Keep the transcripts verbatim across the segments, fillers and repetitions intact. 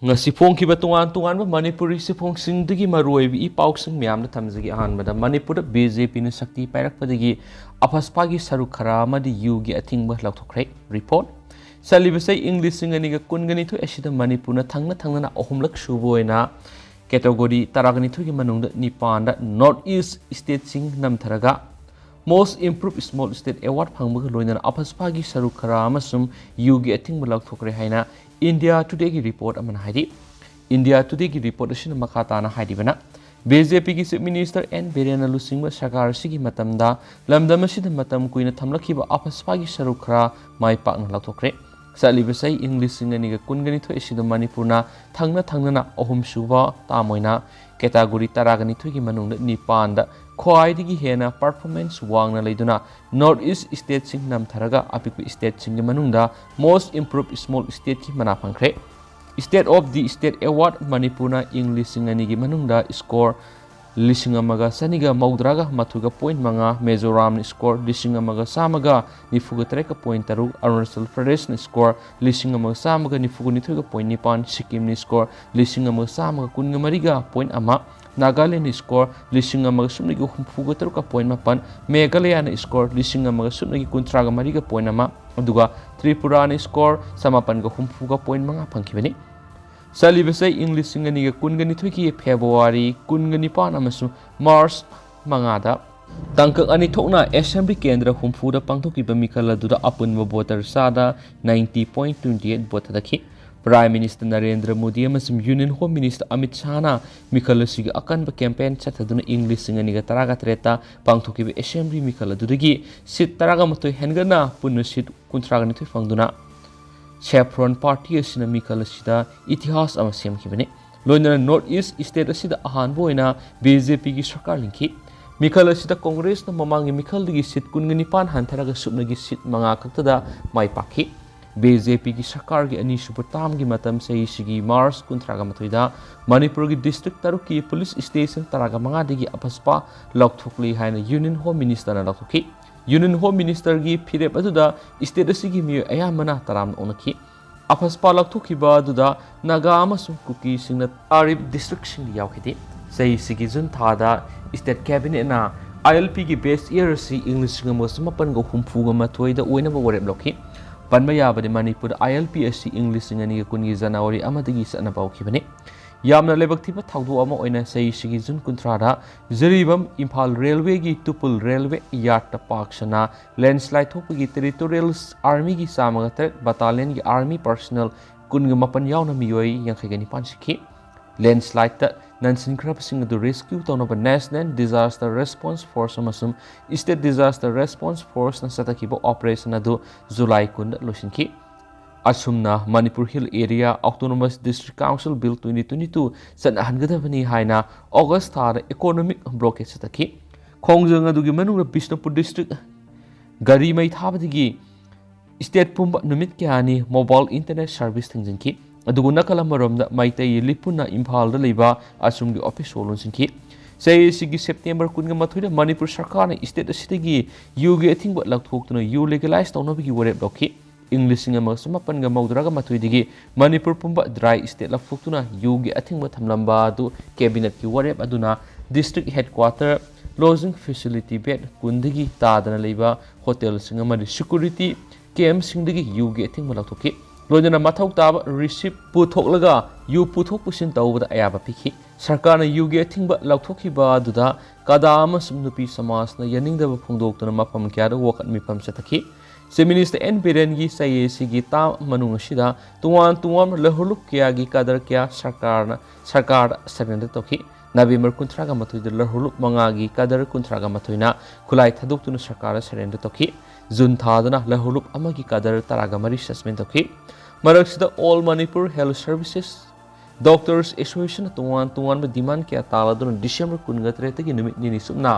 ꯉꯁꯤ ꯐꯣꯡꯈꯤꯕ ꯇꯣꯉꯥꯟ ꯇꯣꯉꯥꯟꯕ ꯃꯅꯤꯄꯨꯔꯤ ꯆꯦꯐꯣꯡꯁꯤꯡꯗꯒꯤ ꯃꯔꯨꯑꯣꯏꯕ ꯏ ꯄꯥꯎꯁꯤꯡ ꯃꯌꯥꯝꯗ ꯊꯝꯖꯒꯦ꯫ ꯑꯍꯥꯟꯕꯗ, ꯃꯅꯤꯄꯨꯔꯗ ꯕꯤ ꯖꯦ ꯄꯤꯅ ꯁꯛꯇꯤ ꯄꯥꯏꯔꯛꯄꯗꯒꯤ ꯑꯐꯁꯄꯥꯒꯤ ꯁꯔꯨꯛ ꯈꯔ ꯑꯃꯗꯤ ꯌꯨꯒꯤ ꯑꯊꯤꯡꯕ ꯂꯧꯊꯣꯛꯈ꯭ꯔꯦ꯫ ꯔꯤꯄꯣꯔꯠ꯫ ꯆꯠꯂꯤꯕ ꯆꯍꯤ ꯏꯪ ꯂꯤꯁꯤꯡ ꯑꯅꯤꯒ ꯀꯨꯟꯒ ꯅꯤꯊꯣꯏ ꯑꯁꯤꯗ ꯃꯅꯤꯄꯨꯔꯅ ꯊꯪꯅ ꯊꯪꯅꯅ ꯑꯍꯨꯝꯂꯛ ꯁꯨꯕ ꯑꯣꯏꯅ ꯀꯦꯇꯦꯒꯣꯔꯤ ꯇꯔꯥꯒ ꯅꯤꯊꯣꯏꯒꯤ ꯃꯅꯨꯡꯗ ꯅꯤꯄꯥꯟꯗ North East stateꯁꯤꯡ ꯅꯝꯊꯔꯒ Most Improved Small State Award ꯐꯪꯕꯒ ꯂꯣꯏꯅꯅ ꯑꯐꯁꯄꯥꯒꯤ ꯁꯔꯨꯛ ꯈꯔ ꯑꯃꯁꯨꯡ ꯌꯨꯒꯤ ꯑꯊꯤꯡꯕ ꯂꯧꯊꯣꯛꯈ꯭ꯔꯦ ꯍꯥꯏꯅ ꯏꯟꯗꯤꯌꯥ ꯇꯨꯗꯦꯒꯤ ꯔꯤꯄꯣꯔꯠ ꯑꯃꯅ ꯍꯥꯏꯔꯤ꯫ ꯏꯟꯗꯤꯌꯥ ꯇꯨꯗꯦꯒꯤ ꯔꯤꯄꯣꯔꯠ ꯑꯁꯤꯅ ꯃꯈꯥ ꯇꯥꯅ ꯍꯥꯏꯔꯤꯕꯅ, ꯕꯤ ꯖꯦ ꯄꯤꯒꯤ ꯆꯤꯐ ꯃꯤꯅꯤꯁꯇꯔ ꯑꯦꯟ ꯕꯤꯔꯦꯟꯅ ꯂꯨꯆꯤꯡꯕ ꯁꯔꯀꯥꯔ ꯑꯁꯤꯒꯤ ꯃꯇꯝꯗ ꯂꯝꯗꯝ ꯑꯁꯤꯗ ꯃꯇꯝ ꯀꯨꯏꯅ ꯊꯝꯂꯛꯈꯤꯕ ꯑꯐꯁꯄꯥꯒꯤ ꯁꯔꯨꯛ ꯈꯔ ꯃꯥꯏ ꯄꯥꯛꯅ ꯂꯧꯊꯣꯛꯈ꯭ꯔꯦ꯫ ꯆꯠꯂꯤꯕ ꯆꯍꯤ ꯏꯪ ꯂꯤꯁꯤꯡ ꯑꯅꯤꯒ ꯀꯨꯟꯒ ꯅꯤꯊꯣꯏ ꯑꯁꯤꯗ ꯃꯅꯤꯄꯨꯔꯅ ꯊꯪꯅ ꯊꯪꯅꯅ ꯑꯍꯨꯝꯁꯨꯕ ꯇꯥꯝ ꯑꯣꯏꯅ ꯀꯦꯇꯦꯒꯣꯔꯤ ꯇꯔꯥꯒ ꯅꯤꯊꯣꯏꯒꯤ ꯃꯅꯨꯡꯗ ꯅꯤꯄꯥꯟꯗ ꯈ꯭ꯋꯥꯏꯗꯒꯤ ꯍꯦꯟꯅ ꯄꯔꯐꯣꯔꯃꯦꯟꯁ ꯋꯥꯡꯅ ꯂꯩꯗꯨꯅ North East stateꯁꯤꯡ ꯅꯝꯊꯔꯒ ꯑꯄꯤꯛꯄ stateꯁꯤꯡꯒꯤ ꯃꯅꯨꯡꯗ Most Improved Small Stateꯀꯤ ꯃꯅꯥ ꯐꯪꯈ꯭ꯔꯦ꯫ State of the State Award ꯃꯅꯤꯄꯨꯔꯅ ꯏꯪ ꯂꯤꯁꯤꯡ ꯑꯅꯤꯒꯤ ꯃꯅꯨꯡꯗ score ꯂꯤꯁꯤꯡ ꯑꯃꯒ ꯆꯅꯤꯒ ꯃꯧꯗ꯭ꯔꯥꯒ ꯃꯥꯊꯣꯏꯒ point ꯃꯉꯥ, ꯃꯤꯖꯣꯔꯥꯝꯅ score ꯂꯤꯁꯤꯡ ꯑꯃꯒ ꯆꯥꯝꯃꯒ ꯅꯤꯐꯨꯒ ꯇꯔꯦꯠꯀ point ꯇꯔꯨꯛ, ꯑꯔꯨꯅꯥꯆꯜ ꯄ꯭ꯔꯗꯦꯁꯅ score ꯂꯤꯁꯤꯡ ꯑꯃꯒ ꯆꯥꯝꯃꯒ ꯅꯤꯐꯨꯒ ꯅꯤꯊꯣꯏꯒ point ꯅꯤꯄꯥꯟ, ꯁꯤꯛꯀꯤꯝꯅ score ꯂꯤꯁꯤꯡ ꯑꯃꯒ ꯆꯥꯝꯃꯒ ꯀꯨꯟꯒ ꯃꯔꯤꯒ point ꯑꯃ, ꯅꯥꯒꯥꯂꯦꯟꯗ score ꯂꯤꯁꯤꯡ ꯑꯃꯒ ꯁꯨꯞꯅꯒꯤ ꯍꯨꯝꯐꯨꯒ ꯇꯔꯨꯛꯀ point ꯃꯥꯄꯟ, ꯃꯦꯘꯥꯂꯌꯥꯅ score ꯂꯤꯁꯤꯡ ꯑꯃꯒ ꯁꯨꯞꯅꯒꯤ ꯀꯨꯟꯊ꯭ꯔꯥꯒ ꯃꯔꯤꯒ point ꯑꯃ, ꯑꯗꯨꯒ ꯇ꯭ꯔꯤꯄꯨꯔꯥꯅ score ꯆꯃꯥꯄꯟꯒ ꯍꯨꯝꯐꯨꯒ point ꯃꯉꯥ ꯐꯪꯈꯤꯕꯅꯤ꯫ ꯆꯠꯂꯤꯕ ꯆꯍꯤ ꯏꯪ ꯂꯤꯁꯤꯡ ꯑꯅꯤꯒ ꯀꯨꯟꯒ ꯅꯤꯊꯣꯏꯒꯤ ꯐꯦꯕ꯭ꯔꯨꯋꯥꯔꯤ ꯀꯨꯟꯒ ꯅꯤꯄꯥꯟ ꯑꯃꯁꯨꯡ ꯃꯥꯔꯆ ꯃꯉꯥꯗ ꯇꯥꯡꯀꯛ ꯑꯅꯤ ꯊꯣꯛꯅ ꯑꯦꯁꯦꯝꯕ꯭ꯂꯤ ꯀꯦꯟꯗ꯭ꯔ ꯍꯨꯝꯐꯨꯗ ꯄꯥꯡꯊꯣꯛꯈꯤꯕ ꯃꯤꯈꯜ ꯑꯗꯨꯗ ꯑꯄꯨꯟꯕ ꯚꯣꯇꯔ ꯆꯥꯗ ninety point twenty eight vote ꯊꯥꯗꯈꯤ꯫ ꯄ꯭ꯔꯥꯏꯝ ꯃꯤꯅꯤꯁꯇꯔ ꯅꯔꯦꯟꯗ꯭ꯔ ꯃꯣꯗꯤ ꯑꯃꯁꯨꯡ ꯌꯨꯅꯤꯌꯟ ꯍꯣꯝ ꯃꯤꯅꯤꯁꯇꯔ ꯑꯃꯤꯠ ꯁꯥꯍꯅ ꯃꯤꯈꯜ ꯑꯁꯤꯒꯤ ꯑꯀꯟꯕ ꯀꯦꯝꯄꯦꯟ ꯆꯠꯊꯗꯨꯅ ꯏꯪ ꯂꯤꯁꯤꯡ ꯑꯅꯤꯒ ꯇꯔꯥꯒ ꯇꯔꯦꯠꯇ ꯄꯥꯡꯊꯣꯛꯈꯤꯕ ꯑꯦꯁꯦꯝꯕ꯭ꯂꯤ ꯃꯤꯈꯜ ꯑꯗꯨꯗꯒꯤ ꯁꯤꯠ ꯇꯔꯥꯒ ꯃꯥꯊꯣꯏ ꯍꯦꯟꯒꯠꯅ ꯄꯨꯟꯅ ꯁꯤꯠ ꯀꯨꯟꯊ꯭ꯔꯥꯒ ꯅꯤꯊꯣꯏ ꯐꯪꯗꯨꯅ ꯁꯦꯐ꯭ꯔꯣꯟ ꯄꯥꯔꯇꯤ ꯑꯁꯤꯅ ꯃꯤꯈꯜ ꯑꯁꯤꯗ ꯏꯇꯤꯍꯥꯁ ꯑꯃ ꯁꯦꯝꯈꯤꯕꯅꯤ꯫ ꯂꯣꯏꯅꯅ ꯅꯣꯔꯠ ꯏꯁ ꯁ꯭ꯇꯦꯠ ꯑꯁꯤꯗ ꯑꯍꯥꯟꯕ ꯑꯣꯏꯅ ꯕꯤ ꯖꯦ ꯄꯤꯒꯤ ꯁꯔꯀꯥꯔ ꯂꯤꯡꯈꯤ꯫ ꯃꯤꯈꯜ ꯑꯁꯤꯗ ꯀꯣꯡꯒ꯭ꯔꯦꯁꯅ ꯃꯃꯥꯡꯒꯤ ꯃꯤꯈꯜꯗꯒꯤ ꯁꯤꯠ ꯀꯨꯟꯒ ꯅꯤꯄꯥꯟ ꯍꯟꯊꯔꯒ ꯁꯨꯞꯅꯒꯤ ꯁꯤꯠ ꯃꯉꯥ ꯈꯛꯇꯗ ꯃꯥꯏ ꯄꯥꯛꯈꯤ꯫ ꯕꯤ ꯖꯦ ꯄꯤꯒꯤ ꯁꯔꯀꯥꯔꯒꯤ ꯑꯅꯤꯁꯨꯕ ꯇꯥꯝꯒꯤ ꯃꯇꯝ ꯆꯍꯤꯁꯤꯒꯤ ꯃꯥꯔꯆ ꯀꯨꯟꯊ꯭ꯔꯥꯒ ꯃꯥꯊꯣꯏꯗ ꯃꯅꯤꯄꯨꯔꯒꯤ ꯗꯤꯁꯇ꯭ꯔꯤꯛ ꯇꯔꯨꯛꯀꯤ ꯄꯨꯂꯤꯁ ꯁ꯭ꯇꯦꯁꯟ ꯇꯔꯥꯒ ꯃꯉꯥꯗꯒꯤ ꯑꯐꯁꯄꯥ ꯂꯧꯊꯣꯛꯂꯤ ꯍꯥꯏꯅ ꯌꯨꯅꯤꯌꯟ ꯍꯣꯝ ꯃꯤꯅꯤꯁꯇꯔꯅ ꯂꯥꯎꯊꯣꯛꯈꯤ꯫ ꯌꯨꯅꯤꯌꯟ ꯍꯣꯝ ꯃꯤꯅꯤꯁꯇꯔꯒꯤ ꯐꯤꯔꯦꯞ ꯑꯗꯨꯗ ꯁ꯭ꯇꯦꯠ ꯑꯁꯤꯒꯤ ꯃꯤꯑꯣꯏ ꯑꯌꯥꯝꯕꯅ ꯇꯔꯥꯝꯅ ꯑꯣꯛꯅꯈꯤ꯫ ꯑꯐꯁꯄꯥ ꯂꯧꯊꯣꯛꯈꯤꯕ ꯑꯗꯨꯗ ꯅꯥꯒꯥ ꯑꯃꯁꯨꯡ ꯀꯨꯀꯤꯁꯤꯡꯅ ꯇꯥꯔꯤꯕ ꯗꯤꯁꯇ꯭ꯔꯤꯛꯁꯤꯡꯗꯤ ꯌꯥꯎꯈꯤꯗꯦ꯫ ꯆꯍꯤꯁꯤꯒꯤ ꯖꯨꯟ ꯊꯥꯗ ꯁ꯭ꯇꯦꯠ ꯀꯦꯕꯤꯅꯦꯠꯅ ꯑꯥꯏ ꯑꯦꯜ ꯄꯤꯒꯤ ꯕꯦꯁ ꯏꯌꯔ ꯑꯁꯤ ꯏꯪ ꯂꯤꯁꯤꯡ ꯑꯃꯒ ꯆꯃꯥꯄꯟꯒ ꯍꯨꯝꯐꯨꯒ ꯃꯥꯊꯣꯏꯗ ꯑꯣꯏꯅꯕ ꯋꯥꯔꯦꯞ ꯂꯧꯈꯤ꯫ ꯄꯟꯕ ꯌꯥꯕꯗꯤ, ꯃꯅꯤꯄꯨꯔꯗ ꯑꯥꯏ ꯑꯦꯜ ꯄꯤ ꯑꯁꯤ ꯏꯪ ꯂꯤꯁꯤꯡ ꯑꯅꯤꯒ ꯀꯨꯟꯒꯤ ꯖꯅꯋꯥꯔꯤ ꯑꯃꯗꯒꯤ ꯆꯠꯅꯕ ꯍꯧꯈꯤꯕꯅꯤ꯫ ꯌꯥꯝꯅ ꯂꯥꯏꯕꯛ ꯊꯤꯕ ꯊꯧꯗꯣꯛ ꯑꯃ ꯑꯣꯏꯅ ꯆꯍꯤꯁꯤꯒꯤ ꯖꯨꯟ ꯀꯨꯟꯊ꯭ꯔꯥꯗ ꯖꯤꯔꯤꯕꯥꯝ ꯏꯝꯐꯥꯜ ꯔꯦꯜꯋꯦꯒꯤ ꯇꯨꯄꯨꯜ ꯔꯦꯜꯋꯦ ꯌꯥꯔꯗꯇ ꯄꯥꯛ ꯁꯟꯅ ꯂꯦꯟꯁ꯭ꯂꯥꯏꯗ ꯊꯣꯛꯄꯒꯤ ꯇꯦꯔꯤꯇꯣꯔꯤꯌꯦꯜ ꯑꯥꯔꯃꯤꯒꯤ ꯆꯥꯝꯃꯒ ꯇꯔꯦꯠ ꯕꯇꯥꯂꯤꯌꯟꯒꯤ ꯑꯥꯔꯃꯤ ꯄꯔꯁꯅꯦꯜ ꯀꯨꯟꯒ ꯃꯥꯄꯟ ꯌꯥꯎꯅ ꯃꯤꯑꯣꯏ ꯌꯥꯡꯈꯩꯒ ꯅꯤꯄꯥꯟ ꯁꯤꯈꯤ꯫ ꯂꯦꯟꯁ꯭ꯂꯥꯏꯗꯇ ꯅꯟꯁꯤꯟꯈ꯭ꯔꯕꯁꯤꯡ ꯑꯗꯨ ꯔꯦꯁꯀ꯭ꯌꯨ ꯇꯧꯅꯕ ꯅꯦꯁꯅꯦꯜ ꯗꯤꯖꯥꯁꯇꯔ ꯔꯦꯁꯄꯣꯟꯁ ꯐꯣꯔꯁ ꯑꯃꯁꯨꯡ ꯁ꯭ꯇꯦꯠ ꯗꯤꯖꯥꯁꯇꯔ ꯔꯦꯁꯄꯣꯟꯁ ꯐꯣꯔꯁꯅ ꯆꯠꯊꯈꯤꯕ ꯑꯣꯄꯔꯦꯁꯟ ꯑꯗꯨ ꯖꯨꯂꯥꯏ ꯀꯨꯟꯗ ꯂꯣꯏꯁꯤꯟꯈꯤ꯫ ꯑꯁꯨꯝꯅ Manipur hill area autonomous district council bill twenty twenty two ꯆꯠꯅꯍꯟꯒꯗꯕꯅꯤ ꯍꯥꯏꯅ ꯑꯣꯒꯁ ꯊꯥꯗ ꯏꯀꯣꯅꯣꯃꯤꯛ ꯕ꯭ꯂꯣꯀꯦꯗ ꯆꯠꯊꯈꯤ꯫ ꯈꯣꯡꯖꯪ ꯑꯗꯨꯒꯤ ꯃꯅꯨꯡꯗ ꯕꯤꯁꯅꯨꯄꯨꯔ ꯗꯤꯁꯇ꯭ꯔꯤꯛ ꯒꯥꯔꯤ ꯃꯩ ꯊꯥꯕꯗꯒꯤ ꯁ꯭ꯇꯦꯠ ꯄꯨꯝꯕ ꯅꯨꯃꯤꯠ ꯀꯌꯥꯅꯤ ꯃꯣꯕꯥꯏꯜ ꯏꯟꯇꯔꯅꯦꯠ ꯁꯔꯚꯤꯁ ꯊꯤꯡꯖꯤꯟꯈꯤ꯫ ꯑꯗꯨꯕꯨ ꯅꯥꯀꯜ ꯑꯃꯔꯣꯝꯗ ꯃꯩꯇꯩ ꯂꯤꯄꯨꯅ ꯏꯝꯐꯥꯜꯗ ꯂꯩꯕ ꯑꯁꯨꯝꯒꯤ ꯑꯣꯐꯤꯁ ꯁꯣ ꯂꯣꯟꯁꯤꯟꯈꯤ꯫ ꯆꯍꯤ ꯑꯁꯤꯒꯤ ꯁꯦꯞꯇꯦꯝꯕꯔ ꯀꯨꯟꯒ ꯃꯥꯊꯣꯏꯗ ꯃꯅꯤꯄꯨꯔ ꯁꯔꯀꯥꯔꯅ ꯁ꯭ꯇꯦꯠ ꯑꯁꯤꯗꯒꯤ ꯌꯨꯒꯤ ꯑꯊꯤꯡꯕ ꯂꯧꯊꯣꯛꯇꯨꯅ ꯌꯨ ꯂꯤꯒꯦꯂꯥꯏꯖ ꯇꯧꯅꯕꯒꯤ ꯋꯥꯔꯦꯞ ꯂꯧꯈꯤ꯫ ꯏꯪ ꯂꯤꯁꯤꯡ ꯑꯃꯒ ꯆꯃꯥꯄꯟꯒ ꯃꯧꯗ꯭ꯔꯥꯒ ꯃꯥꯊꯣꯏꯗꯒꯤ ꯃꯅꯤꯄꯨꯔ ꯄꯨꯝꯕ ꯗ꯭ꯔꯥꯏ ꯁ꯭ꯇꯦꯠ ꯂꯧꯊꯣꯛꯇꯨꯅ ꯌꯨꯒꯤ ꯑꯊꯤꯡꯕ ꯊꯝꯂꯝꯕ ꯑꯗꯨ ꯀꯦꯕꯤꯅꯦꯠꯀꯤ ꯋꯥꯔꯦꯞ ꯑꯗꯨꯅ ꯗꯤꯁꯇ꯭ꯔꯤꯛ ꯍꯦꯗꯀ꯭ꯋꯥꯇꯔ, ꯂꯣꯖꯤꯡ ꯐꯦꯁꯤꯂꯤꯇꯤ ꯕꯦꯗ ꯀꯨꯟꯗꯒꯤ ꯇꯥꯗꯅ ꯂꯩꯕ ꯍꯣꯇꯦꯜꯁꯤꯡ ꯑꯃꯗꯤ ꯁꯦꯀ꯭ꯌꯨꯔꯤꯇꯤ ꯀꯦꯝꯞꯁꯤꯡꯗꯒꯤ ꯌꯨꯒꯤ ꯑꯊꯤꯡꯕ ꯂꯧꯊꯣꯛꯈꯤ꯫ ꯂꯣꯏꯅꯅ ꯃꯊꯧ ꯇꯥꯕ ꯔꯤꯁꯤꯞ ꯄꯨꯊꯣꯛꯂꯒ ꯌꯨ ꯄꯨꯊꯣꯛ ꯄꯨꯁꯤꯟ ꯇꯧꯕꯗ ꯑꯌꯥꯕ ꯄꯤꯈꯤ꯫ ꯁꯔꯀꯥꯔꯅ ꯌꯨꯒꯤ ꯑꯊꯤꯡꯕ ꯂꯧꯊꯣꯛꯈꯤꯕ ꯑꯗꯨꯗ ꯀꯗꯥ ꯑꯃꯁꯨꯡ ꯅꯨꯄꯤ ꯁꯃꯥꯖꯅ ꯌꯥꯅꯤꯡꯗꯕ ꯐꯣꯡꯗꯣꯛꯇꯨꯅ ꯃꯐꯝ ꯀꯌꯥꯗ ꯋꯥꯀꯠ ꯃꯤꯐꯝ ꯆꯠꯊꯈꯤ꯫ ꯆꯤꯐ ꯃꯤꯅꯤꯁꯇꯔ ꯑꯦꯟ ꯕꯤꯔꯦꯟꯒꯤ ꯆꯍꯤ ꯑꯁꯤꯒꯤ ꯇꯥꯝ ꯃꯅꯨꯡ ꯑꯁꯤꯗ ꯇꯣꯉꯥꯟ ꯇꯣꯉꯥꯟꯕ ꯂꯧꯍꯨꯂꯨꯞ ꯀꯌꯥꯒꯤ ꯀꯥꯗꯔ ꯀꯌꯥ ꯁꯔꯀꯥꯔꯅ, ꯁꯔꯀꯥꯔꯗ ꯁꯔꯦꯟꯗꯔ ꯇꯧꯈꯤ꯫ ꯅꯕꯦꯝꯕꯔ ꯀꯨꯟꯊ꯭ꯔꯥꯒ ꯃꯥꯊꯣꯏꯗ ꯂꯧꯍꯨꯂꯨꯞ ꯃꯉꯥꯒꯤ ꯀꯥꯗꯔ ꯀꯨꯟꯊ꯭ꯔꯥꯒ ꯃꯥꯊꯣꯏꯅ ꯈꯨꯠꯂꯥꯏ ꯊꯥꯗꯣꯛꯇꯨꯅ ꯁꯔꯀꯥꯔꯗ ꯁꯔꯦꯟꯗꯔ ꯇꯧꯈꯤ꯫ ꯖꯨꯟ ꯊꯥꯗꯅ ꯂꯧꯍꯨꯂꯨꯞ ꯑꯃꯒꯤ ꯀꯥꯗꯔ ꯇꯔꯥꯒ ꯃꯔꯤ ꯁꯁꯄꯦꯟ ꯇꯧꯈꯤ꯫ ꯃꯔꯛꯁꯤꯗ all Manipur health services doctors ꯑꯦꯁꯣꯁꯤꯌꯦꯁꯟꯅ ꯇꯣꯉꯥꯟ ꯇꯣꯉꯥꯟꯕ ꯗꯤꯃꯥꯟ ꯀꯌꯥ ꯇꯥꯜꯂꯗꯨꯅ ꯗꯤꯁꯦꯝꯕꯔ ꯀꯨꯟꯒ ꯇꯔꯦꯠꯇꯒꯤ ꯅꯨꯃꯤꯠ ꯅꯤꯅꯤ ꯆꯨꯞꯅ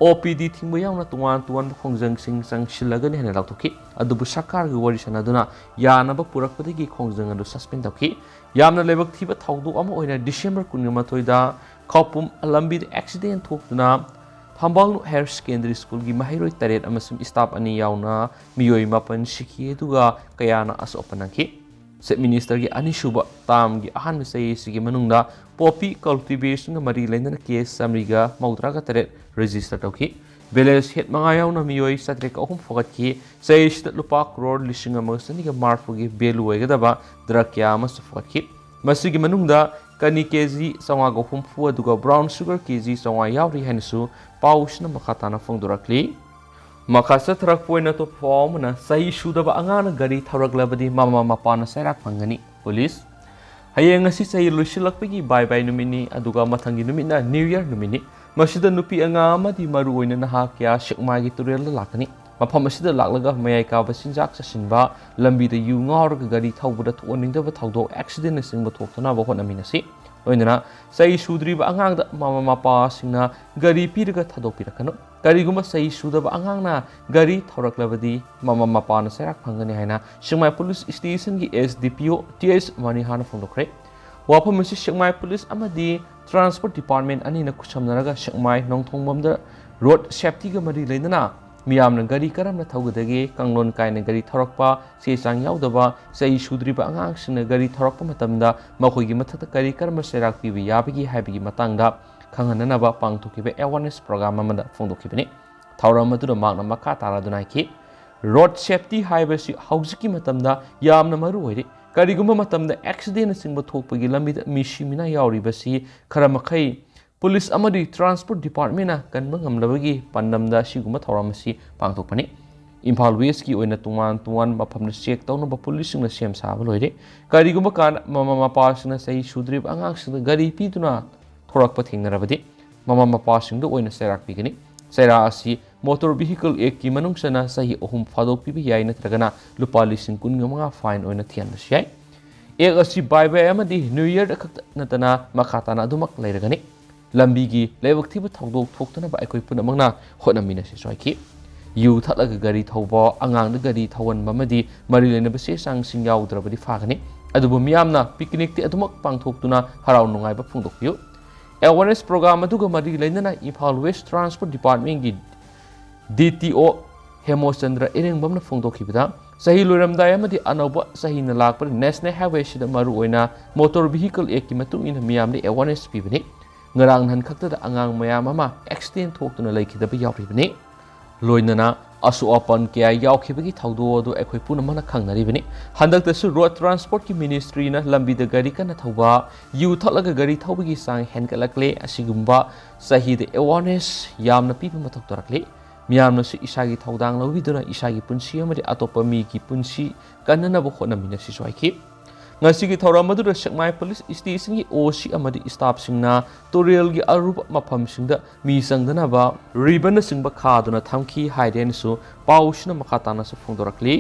ꯑꯣ ꯄꯤ ꯗꯤ ꯊꯤꯡꯕ ꯌꯥꯎꯅ ꯇꯣꯉꯥꯟ ꯇꯣꯉꯥꯟꯕ ꯈꯣꯡꯖꯪꯁꯤꯡ ꯆꯪꯁꯤꯜꯂꯒꯅꯤ ꯍꯥꯏꯅ ꯂꯥꯎꯊꯣꯛꯈꯤ꯫ ꯑꯗꯨꯕꯨ ꯁꯔꯀꯥꯔꯒꯤ ꯋꯥꯔꯤ ꯁꯥꯟꯅꯗꯨꯅ ꯌꯥꯅꯕ ꯄꯨꯔꯛꯄꯗꯒꯤ ꯈꯣꯡꯖꯪ ꯑꯗꯨ ꯁꯁꯄꯦꯟ ꯇꯧꯈꯤ꯫ ꯌꯥꯝꯅ ꯂꯥꯏꯕꯛ ꯊꯤꯕ ꯊꯧꯗꯣꯛ ꯑꯃ ꯑꯣꯏꯅ ꯗꯤꯁꯦꯝꯕꯔ ꯀꯨꯟꯒ ꯃꯥꯊꯣꯏꯗ ꯈꯧꯄꯨꯝ ꯂꯝꯕꯤꯗ ꯑꯦꯛꯁꯤꯗꯦꯟ ꯊꯣꯛꯇꯨꯅ ꯊꯝꯕꯥꯜꯅꯨ ꯍꯥꯌꯔ ꯁꯦꯀꯦꯟꯗꯔꯤ ꯁ꯭ꯀꯨꯜꯒꯤ ꯃꯍꯩꯔꯣꯏ ꯇꯔꯦꯠ ꯑꯃꯁꯨꯡ ꯁ꯭ꯇꯥꯐ ꯑꯅꯤ ꯌꯥꯎꯅ ꯃꯤꯑꯣꯏ ꯃꯥꯄꯟ ꯁꯤꯈꯤ, ꯑꯗꯨꯒ ꯀꯌꯥꯅ ꯑꯁꯣꯛ ꯑꯄꯟ ꯅꯪꯈꯤ꯫ Chief Ministerꯒꯤ ꯑꯅꯤꯁꯨꯕ termꯒꯤ ꯑꯍꯥꯟꯕ ꯆꯍꯤ ꯑꯁꯤꯒꯤ ꯃꯅꯨꯡꯗ poppy cultivationꯒ ꯃꯔꯤ ꯂꯩꯅꯅ case ꯆꯥꯃꯔꯤꯒ ꯃꯧꯗ꯭ꯔꯥꯒ ꯇꯔꯦꯠ register ꯇꯧꯈꯤ꯫ Village head ꯃꯉꯥ ꯌꯥꯎꯅ ꯃꯤꯑꯣꯏ ꯆꯥꯇ꯭ꯔꯦꯠꯀ ꯑꯍꯨꯝ ꯐꯥꯒꯠꯈꯤ꯫ ꯆꯍꯤ ꯑꯁꯤꯗ ꯂꯨꯄꯥ ꯀ꯭ꯔꯣꯔ ꯂꯤꯁꯤꯡ ꯑꯃꯒ ꯆꯅꯤꯒ ꯃꯔꯤꯐꯨꯒꯤ value ꯑꯣꯏꯒꯗꯕ drug ꯀꯌꯥ ꯑꯃꯁꯨ ꯐꯥꯒꯠꯈꯤ꯫ ꯃꯁꯤꯒꯤ ꯃꯅꯨꯡꯗ ꯀꯅꯤ ꯀꯦ ꯖꯤ ꯆꯥꯝꯃꯉꯥꯒ ꯍꯨꯝꯐꯨ, ꯑꯗꯨꯒ brown sugar ꯀꯦ ꯖꯤ ꯆꯥꯝꯃꯉꯥ ꯌꯥꯎꯔꯤ ꯍꯥꯏꯅꯁꯨ ꯄꯥꯎꯁꯤꯅ ꯃꯈꯥ ꯇꯥꯅ ꯐꯣꯡꯗꯣꯔꯛꯂꯤ꯫ ꯃꯈꯥ ꯆꯠꯊꯔꯛꯄ ꯑꯣꯏꯅ ꯑꯇꯣꯞꯄ ꯄꯥꯎ ꯑꯃꯅ, ꯆꯍꯤ ꯁꯨꯗꯕ ꯑꯉꯥꯡꯅ ꯒꯥꯔꯤ ꯊꯧꯔꯛꯂꯕꯗꯤ ꯃꯃꯥ ꯃꯄꯥꯅ ꯆꯩꯔꯥꯛ ꯐꯪꯒꯅꯤ꯫ ꯄꯨꯂꯤꯁ꯫ ꯍꯌꯦꯡ ꯑꯁꯤ ꯆꯍꯤ ꯂꯣꯏꯁꯤꯜꯂꯛꯄꯒꯤ bye bye ꯅꯨꯃꯤꯠꯅꯤ, ꯑꯗꯨꯒ ꯃꯊꯪꯒꯤ ꯅꯨꯃꯤꯠꯅ New Year ꯅꯨꯃꯤꯠꯅꯤ꯫ ꯃꯁꯤꯗ ꯅꯨꯄꯤ ꯑꯉꯥꯡ ꯑꯃꯗꯤ ꯃꯔꯨꯑꯣꯏꯅ ꯅꯍꯥ ꯀꯌꯥ ꯁꯦꯛꯃꯥꯏꯒꯤ ꯇꯨꯔꯦꯜꯗ ꯂꯥꯛꯀꯅꯤ꯫ ꯃꯐꯝ ꯑꯁꯤꯗ ꯂꯥꯛꯂꯒ ꯃꯌꯥꯏ ꯀꯥꯕ ꯆꯤꯟꯖꯥꯛ ꯆꯥꯁꯤꯟꯕ, ꯂꯝꯕꯤꯗ ꯌꯨ ꯉꯥꯎꯔꯒ ꯒꯥꯔꯤ ꯊꯧꯕꯗ ꯊꯣꯛꯍꯟꯅꯤꯡꯗꯕ ꯊꯧꯗꯣꯛ, accidentꯅꯆꯤꯡꯕ ꯊꯣꯛꯇꯅꯕ ꯍꯣꯠꯅꯃꯤꯟꯅꯁꯤ꯫ ꯂꯣꯏꯅꯅ ꯆꯍꯤ ꯁꯨꯗ꯭ꯔꯤꯕ ꯑꯉꯥꯡꯗ ꯃꯃꯥ ꯃꯄꯥꯁꯤꯡꯅ ꯒꯥꯔꯤ ꯄꯤꯔꯒ ꯊꯥꯗꯣꯛꯄꯤꯔꯛꯀꯅꯨ꯫ ꯀꯔꯤꯒꯨꯝꯕ ꯆꯍꯤ ꯁꯨꯗꯕ ꯑꯉꯥꯡꯅ ꯒꯥꯔꯤ ꯊꯧꯔꯛꯂꯕꯗꯤ ꯃꯃꯥ ꯃꯄꯥꯅ ꯆꯩꯔꯥꯛ ꯐꯪꯒꯅꯤ ꯍꯥꯏꯅ ꯁꯦꯛꯃꯥꯏ ꯄꯨꯂꯤꯁ ꯁ꯭ꯇꯦꯁꯟꯒꯤ S D P O T S ꯃꯅꯤꯍꯥꯅ ꯐꯣꯡꯗꯣꯛꯈ꯭ꯔꯦ꯫ ꯋꯥꯐꯝ ꯑꯁꯤ ꯁꯦꯛꯃꯥꯏ ꯄꯨꯂꯤꯁ ꯑꯃꯗꯤ transport department ꯑꯅꯤꯅ ꯈꯨꯠꯁꯝꯅꯔꯒ ꯁꯦꯛꯃꯥꯏ ꯅꯣꯡꯊꯣꯡꯕꯝꯗ road safetyꯒ ꯃꯔꯤ ꯂꯩꯅꯅ ꯃꯤꯌꯥꯝꯅ ꯒꯥꯔꯤ ꯀꯔꯝꯅ ꯊꯧꯒꯗꯒꯦ, ꯀꯥꯡꯂꯣꯟ ꯀꯥꯏꯅ ꯒꯥꯔꯤ ꯊꯧꯔꯛꯄ, ꯆꯦ ꯆꯥꯡ ꯌꯥꯎꯗꯕ, ꯆꯍꯤ ꯁꯨꯗ꯭ꯔꯤꯕ ꯑꯉꯥꯡꯁꯤꯡꯅ ꯒꯥꯔꯤ ꯊꯧꯔꯛꯄ ꯃꯇꯝꯗ ꯃꯈꯣꯏꯒꯤ ꯃꯊꯛꯇ ꯀꯔꯤ ꯀꯔꯝꯕ ꯆꯩꯔꯥꯛ ꯄꯤꯕ ꯌꯥꯕꯒꯦ ꯍꯥꯏꯕꯒꯤ ꯃꯇꯥꯡꯗ ꯈꯪꯍꯟꯅꯅꯕ ꯄꯥꯡꯊꯣꯛꯈꯤꯕ awareness program ꯑꯃꯗ ꯐꯣꯡꯗꯣꯛꯈꯤꯕꯅꯤ꯫ ꯊꯧꯔꯝ ꯑꯗꯨꯗ ꯃꯍꯥꯛꯅ ꯃꯈꯥ ꯇꯥꯅ ꯑꯗꯨꯅ ꯍꯥꯏꯈꯤ, road safety ꯍꯥꯏꯕꯁꯤ ꯍꯧꯖꯤꯛꯀꯤ ꯃꯇꯝꯗ ꯌꯥꯝꯅ ꯃꯔꯨ ꯑꯣꯏꯔꯤ꯫ ꯀꯔꯤꯒꯨꯝꯕ ꯃꯇꯝꯗ accidentꯅꯆꯤꯡꯕ ꯊꯣꯛꯄꯒꯤ ꯂꯝꯕꯤꯗ ꯃꯤꯁꯤ ꯃꯤꯅꯥ ꯌꯥꯎꯔꯤꯕꯁꯤ ꯈꯔ ꯃꯈꯩ ꯄꯨꯂꯤꯁ ꯑꯃꯗꯤ transport departmentꯅ ꯀꯟꯕ ꯉꯝꯂꯕꯒꯤ ꯄꯥꯟꯗꯝꯗ ꯑꯁꯤꯒꯨꯝꯕ ꯊꯧꯔꯝ ꯑꯁꯤ ꯄꯥꯡꯊꯣꯛꯄꯅꯤ꯫ ꯏꯝꯐꯥꯜ Westꯀꯤ ꯑꯣꯏꯅ ꯇꯣꯉꯥꯟ ꯇꯣꯉꯥꯟꯕ ꯃꯐꯝꯗ check ꯇꯧꯅꯕ ꯄꯨꯂꯤꯁꯁꯤꯡꯅ ꯁꯦꯝ ꯁꯥꯕ ꯂꯣꯏꯔꯦ꯫ ꯀꯔꯤꯒꯨꯝꯕ ꯀꯥꯟꯗ ꯃꯃꯥ ꯃꯄꯥꯁꯤꯡꯅ ꯆꯍꯤ ꯁꯨꯗ꯭ꯔꯤꯕ ꯑꯉꯥꯡꯁꯤꯡꯗ ꯒꯥꯔꯤ ꯄꯤꯗꯨꯅ ꯊꯣꯔꯛꯄ ꯊꯦꯡꯅꯔꯕꯗꯤ ꯃꯃꯥ ꯃꯄꯥꯁꯤꯡꯗ ꯑꯣꯏꯅ ꯆꯩꯔꯥꯛ ꯄꯤꯒꯅꯤ꯫ ꯆꯩꯔꯥꯛ ꯑꯁꯤ Motor Vehicle Actꯀꯤ ꯃꯅꯨꯡ ꯆꯟꯅ ꯆꯍꯤ ꯑꯍꯨꯝ ꯐꯥꯗꯣꯛ ꯄꯤꯕ ꯌꯥꯏ, ꯅꯠꯇ꯭ꯔꯒꯅ ꯂꯨꯄꯥ ꯂꯤꯁꯤꯡ ꯀꯨꯟꯒ ꯃꯉꯥ fine ꯑꯣꯏꯅ ꯊꯤꯍꯟꯕꯁꯨ ꯌꯥꯏ꯫ Act ꯑꯁꯤ bye bye ꯑꯃꯗꯤ New Year ꯈꯛꯇ ꯅꯠꯇꯅ ꯃꯈꯥ ꯇꯥꯅ ꯑꯗꯨꯃꯛ ꯂꯩꯔꯒꯅꯤ꯫ ꯂꯝꯕꯤꯒꯤ ꯂꯥꯏꯕꯛ ꯊꯤꯕ ꯊꯧꯗꯣꯛ ꯊꯣꯛꯇꯅꯕ ꯑꯩꯈꯣꯏ ꯄꯨꯝꯅꯃꯛꯅ ꯍꯣꯠꯅꯃꯤꯟꯅꯁꯤꯁꯨ ꯍꯥꯏꯈꯤ꯫ ꯌꯨ ꯊꯛꯂꯒ ꯒꯥꯔꯤ ꯊꯧꯕ, ꯑꯉꯥꯡꯗ ꯒꯥꯔꯤ ꯊꯧꯍꯟꯕ ꯑꯃꯗꯤ ꯃꯔꯤ ꯂꯩꯅꯕ ꯆꯦ ꯆꯥꯡꯁꯤꯡ ꯌꯥꯎꯗ꯭ꯔꯕꯗꯤ ꯐꯥꯒꯅꯤ꯫ ꯑꯗꯨꯕꯨ ꯃꯤꯌꯥꯝꯅ picnicꯇꯤ ꯑꯗꯨꯃꯛ ꯄꯥꯡꯊꯣꯛꯇꯨꯅ ꯍꯔꯥꯎ ꯅꯨꯡꯉꯥꯏꯕ ꯐꯣꯡꯗꯣꯛꯄꯤꯌꯨ꯫ Awareness program ꯑꯗꯨꯒ ꯃꯔꯤ ꯂꯩꯅꯅ Imphal West Transport Departmentꯀꯤ D T O ꯍꯦꯃꯣꯆꯟꯗ꯭ꯔ ꯏꯔꯦꯡꯕꯝꯅ ꯐꯣꯡꯗꯣꯛꯈꯤꯕꯗ, ꯆꯍꯤ ꯂꯣꯏꯔꯝꯗꯥꯏ ꯑꯃꯗꯤ ꯑꯅꯧꯕ ꯆꯍꯤꯅ ꯂꯥꯛꯄꯗ National Highway ꯑꯁꯤꯗ ꯃꯔꯨꯑꯣꯏꯅ Motor Vehicle Act ꯀꯤ ꯃꯇꯨꯡ ꯏꯟꯅ ꯃꯤꯌꯥꯝꯗ awareness ꯄꯤꯕꯅꯤ꯫ ꯉꯔꯥꯡ ꯅꯍꯥꯟ ꯈꯛꯇꯗ ꯑꯉꯥꯡ ꯃꯌꯥꯝ ꯑꯃ accident ꯊꯣꯛꯇꯨꯅ ꯂꯩꯈꯤꯗꯕ ꯌꯥꯎꯔꯤꯕꯅꯤ꯫ ꯂꯣꯏꯅꯅ ꯑꯁꯣꯛ ꯑꯄꯟ ꯀꯌꯥ ꯌꯥꯎꯈꯤꯕꯒꯤ ꯊꯧꯗꯣꯛ ꯑꯗꯨ ꯑꯩꯈꯣꯏ ꯄꯨꯝꯅꯃꯛꯅ ꯈꯪꯅꯔꯤꯕꯅꯤ꯫ ꯍꯟꯗꯛꯇꯁꯨ Road Transport ꯀꯤ Ministry ꯅ ꯂꯝꯕꯤꯗ ꯒꯥꯔꯤ ꯀꯟꯅ ꯊꯧꯕ, ꯌꯨ ꯊꯛꯂꯒ ꯒꯥꯔꯤ ꯊꯧꯕꯒꯤ ꯆꯥꯡ ꯍꯦꯟꯒꯠꯂꯛꯂꯦ꯫ ꯑꯁꯤꯒꯨꯝꯕ ꯆꯍꯤꯗ awareness ꯌꯥꯝꯅ ꯄꯤꯕ ꯃꯊꯧ ꯇꯥꯔꯛꯂꯤ꯫ ꯃꯤꯌꯥꯝꯅꯁꯨ ꯏꯁꯥꯒꯤ ꯊꯧꯗꯥꯡ ꯂꯧꯕꯤꯗꯨꯅ ꯏꯁꯥꯒꯤ ꯄꯨꯟꯁꯤ ꯑꯃꯗꯤ ꯑꯇꯣꯞꯄ ꯃꯤꯒꯤ ꯄꯨꯟꯁꯤ ꯀꯟꯅꯅꯕ ꯍꯣꯠꯅꯃꯤꯟꯅꯁꯤꯁꯨ ꯍꯥꯏꯈꯤ꯫ ꯉꯁꯤꯒꯤ ꯊꯧꯔꯝ ꯑꯗꯨꯗ ꯁꯦꯛꯃꯥꯏ Police Station ꯒꯤ O C ꯑꯃꯗꯤ staff ꯁꯤꯡꯅ ꯇꯨꯔꯦꯜꯒꯤ ꯑꯔꯨꯕ ꯃꯐꯝꯁꯤꯡꯗ ꯃꯤ ꯆꯪꯗꯅꯕ ribbon ꯅꯆꯤꯡꯕ ꯈꯥꯗꯨꯅ ꯊꯝꯈꯤ ꯍꯥꯏꯔꯦꯅꯁꯨ ꯄꯥꯎꯁꯤꯅ ꯃꯈꯥ ꯇꯥꯅꯁꯨ ꯐꯣꯡꯗꯣꯔꯛꯂꯤ꯫